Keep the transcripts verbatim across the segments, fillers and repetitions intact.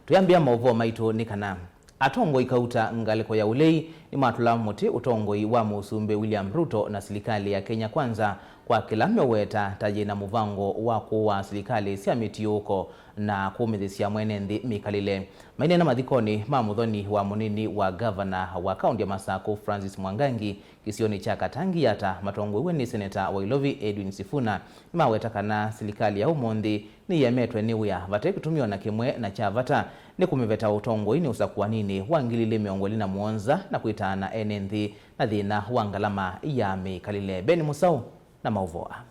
Tũyambĩa maũvoo maitũ nĩ kana atongoi kauta ngalĩko ya ũlei nĩmatũla mũtĩ ũtongoi wa Mũsumbĩ William Ruto na silikalĩ ya Kenya Kwanza kwa kĩla meweta ta yĩna mũvango wa kũũa silikalĩ sya mĩtiũũko na kũmĩthĩsya mwene nthĩ mĩkalĩle. Maineena mathikonĩ ma mũthoni wa mũnini wa ngavana wa kaũntĩ ya Masakũ Francis Mwangangi kĩsionĩ kya Katangiata matongoew'e nĩ seneta wa Ilovi Edwin Sifuna, nĩmaweta kana silikalĩ ya ũmũnthĩ nĩyemetwe nĩ wĩa vate kĩtumi o na kĩmwe na kya vata nĩ kũmĩveta ũtongoinĩ ũsakũaninĩ wa ngili ilĩ mĩongo ĩlĩ na mũonza na kwĩtaana ene nthĩ na thĩna wa ngalama ya mĩkalĩle. Ben Mũsaũ na maũvoo aa.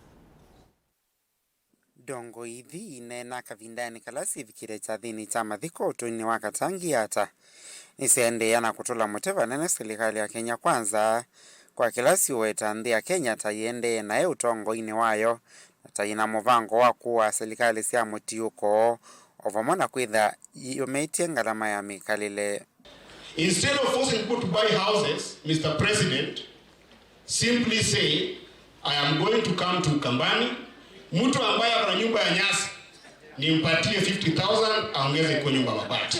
Ndongoi ithi ineena kavindanĩ kala syĩvikĩte kyathĩnĩ kya mathiko ũtũinĩ wa Katangiata nĩsyaendeea na kũtũla mũtĩ vanene silikalĩ ya Kenya Kwanza kwa kĩla syũweta nthĩ ya Kenya ta yĩendee naĩ ũtongoinĩ wayo na ta yĩna mũvango wa kũũa silikalĩ sya mũtiũko o vamwe na kwĩtha yĩũmĩtye ngalama ya mĩkalĩle. Instead of forcing people to buy houses, Mister President, simply say, "I am going to come to Ukambani, mtu ambaye ako na nyumba ya nyasi nimpatie fifty thousand aongeze kwa nyumba mabati.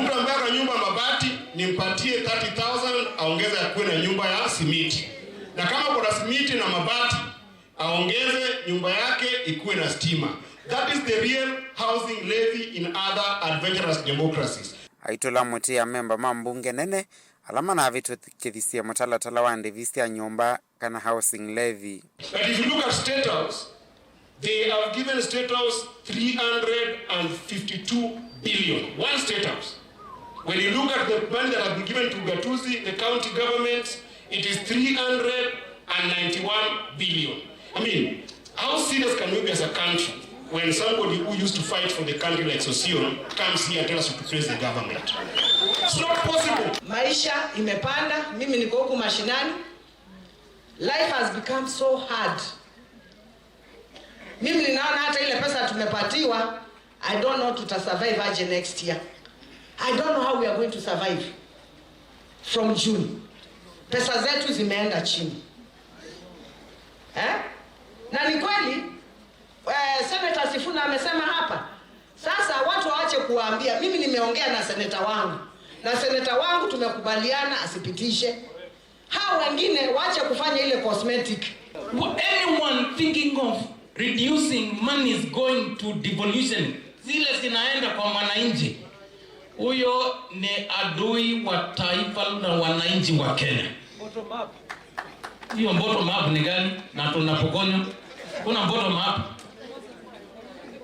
Mtu ambaye ako na nyumba mabati nimpatie thirty thousand aongeze akuwe na nyumba ya simiti. Na kama kuna simiti na mabati, aongeze nyumba yake ikuwe na stima." That is the real housing levy in other adventurous democracies. Aitũla mũtĩ amemba ma mbunge nene ala manavĩtũkĩthisye mũtalatala wa ndĩvi sya nyũmba kana housing levy. But if you look at State House, they have given State House three hundred and fifty-two billion. One State House. When you look at the money that has been given to Gatuzi, the county governments, it is three hundred and ninety-one billion. I mean, how serious can we be as a country when somebody who used to fight for the country like Sosion comes here and tells us to praise the government? It's not possible. Maisha imepanda, mimi niko huku mashinani. Life has become so hard. Mimi ninaona hata ile pesa tumepatiwa, I don't know tutasurvive aje next year. I don't know how we are going to survive from June. Pesa zetu zimeenda chini. Eh? Na ni kweli, eh, Senator Sifuna amesema hapa. Sasa watu waache kuwaambia, mimi nimeongea na seneta wangu. Na seneta wangu tumekubaliana asipitishe. Hao wengine waache kufanya ile cosmetic. Anyone thinking of reducing monies going to devolution, zile zinaenda kwa mwananchi, huyo ni adui wa taifa na wananchi wa Kenya. Hiyo bottom up ni gani? Na tunapokonywa. Kuna bottom up.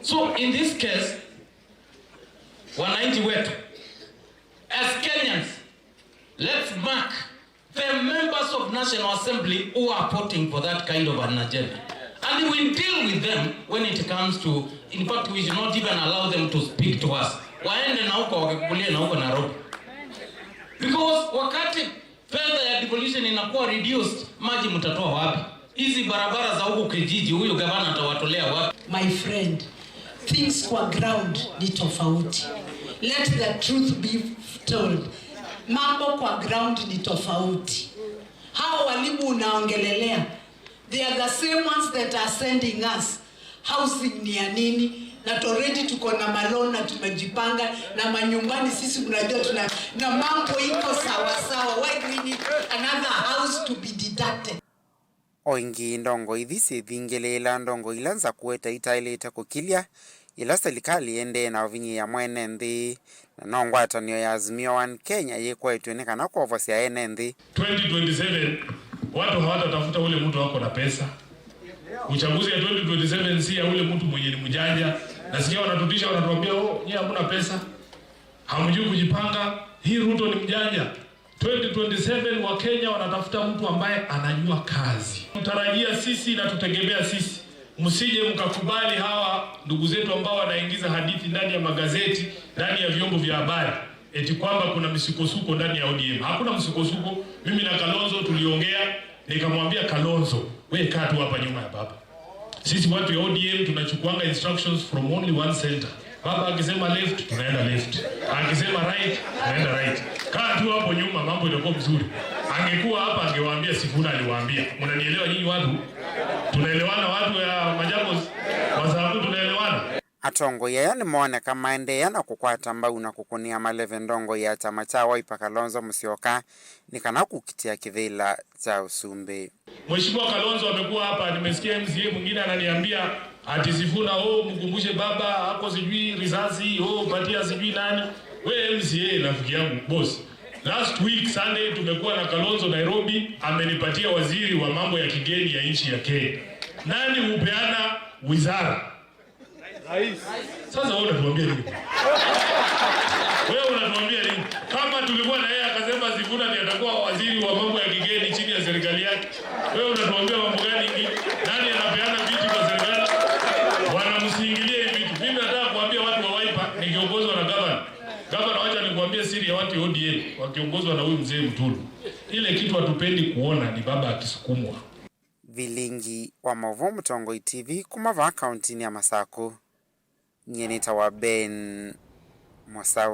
So in this case, wananchi wetu, as Kenyans, let's mark the members of National Assembly who are voting for that kind of an agenda. And we deal with them when it comes to, in fact, we should not even allow them to speak to us. Waende na huko, wakakulie na huko Nairobi. Because wakati fedha ya devolution inakuwa reduced, maji mtatoa wapi? Hizi barabara za huku kijiji, huyu gavana atawatolea wapi? My friend, things kwa ground ni tofauti. Let the truth be told. Mambo kwa ground ni tofauti. Hao walimu unaongelelea, they are the same ones that are sending us. Housing ni ya nini? Na already tuko na maloan na tumejipanga na manyumbani, sisi mnajua tuna, na mambo iko sawa sawa. Why do we need another house to be deducted? O ĩngĩ, ndongoi ithi syĩthingĩlĩĩla ndongoi ila nza kũete itaĩlĩte kũkilya ĩla silikalĩ ĩendee na ũvinyĩĩa mwene nthĩ, na no ngwatanĩo ya Azimio One Kenya yĩkwaĩtw'e nĩ kana kwovosya ene nthĩ. Twenty twenty-seven, watu hawatatafuta ule mtu ako na pesa. Uchaguzi ya twenty twenty-seven si ya ule mtu mwenye ni mjanja. Nasikia wanatutisha, wanatuambia, "Oh, nyie hamuna pesa. Hamjui kujipanga. Hii Ruto ni mjanja." Twenty twenty-seven, Wakenya wanatafuta mtu ambaye anajua kazi. Tutarajia sisi na tutegemea sisi. Msije mkakubali hawa ndugu zetu ambao wanaingiza hadithi ndani ya magazeti, ndani ya vyombo vya habari, eti kwamba kuna misukosuko ndani ya O D M. Hakuna msukosuko. Mimi na Kalonzo tuliongea, nikamwambia Kalonzo, "Wewe kaa tu hapa nyuma ya baba." Sisi watu ya O D M tunachukuanga instructions from only one center. Baba akisema left, tunaenda left. Akisema right, tunaenda right. Kaa tu hapo nyuma, mambo itakuwa mzuri. Angekuwa hapa, angewaambia Sifuna aliwaambia. Mnanielewa nyinyi watu? Tunaelewana watu ya Machakos? Wazangu, tunaelewana? Atongoi aya nĩmooneka maendeea na kũkwata mbau na kũkũnĩa maleve ndongoi ya kyama kya Wiper Kalonzo Musyoka nĩ kana kũkitĩa kĩvĩla kya ũsumbĩ. Mheshimiwa Kalonzo amekuwa hapa, nimesikia M C A mwingine ananiambia ati Sifuna, oh, mkumbushe baba ako sijui risasi, oh, patia sijui nani. We M C A, rafiki yangu, boss, last week Sunday tumekuwa na Kalonzo Nairobi, amenipatia waziri wa mambo ya kigeni ya nchi ya Kenya. Nani hupeana wizara? Sasa wewe unatuambia nini? Wewe unatuambia nini? Kama tulikuwa na yeye akasema Sifuna ndiye atakuwa waziri wa mambo ya kigeni chini ya serikali yake, wewe unatuambia mambo gani ingine? Nani anapeana viti kwa serikali? Wanamsingilia hivi vitu. Mimi nataka kuambia watu wa Wiper nikiongozwa na gavana. Gavana, wacha nikuambie siri ya watu wa O D M wakiongozwa na huyu mzee Mtulu. Ile kitu hatupendi kuona ni baba akisukumwa. Vilingi wa maũvoo Mũtongoi T V kuma vaa kauntinĩ ya Masakũ. Nyie nĩtawa Ben Mwasaũ.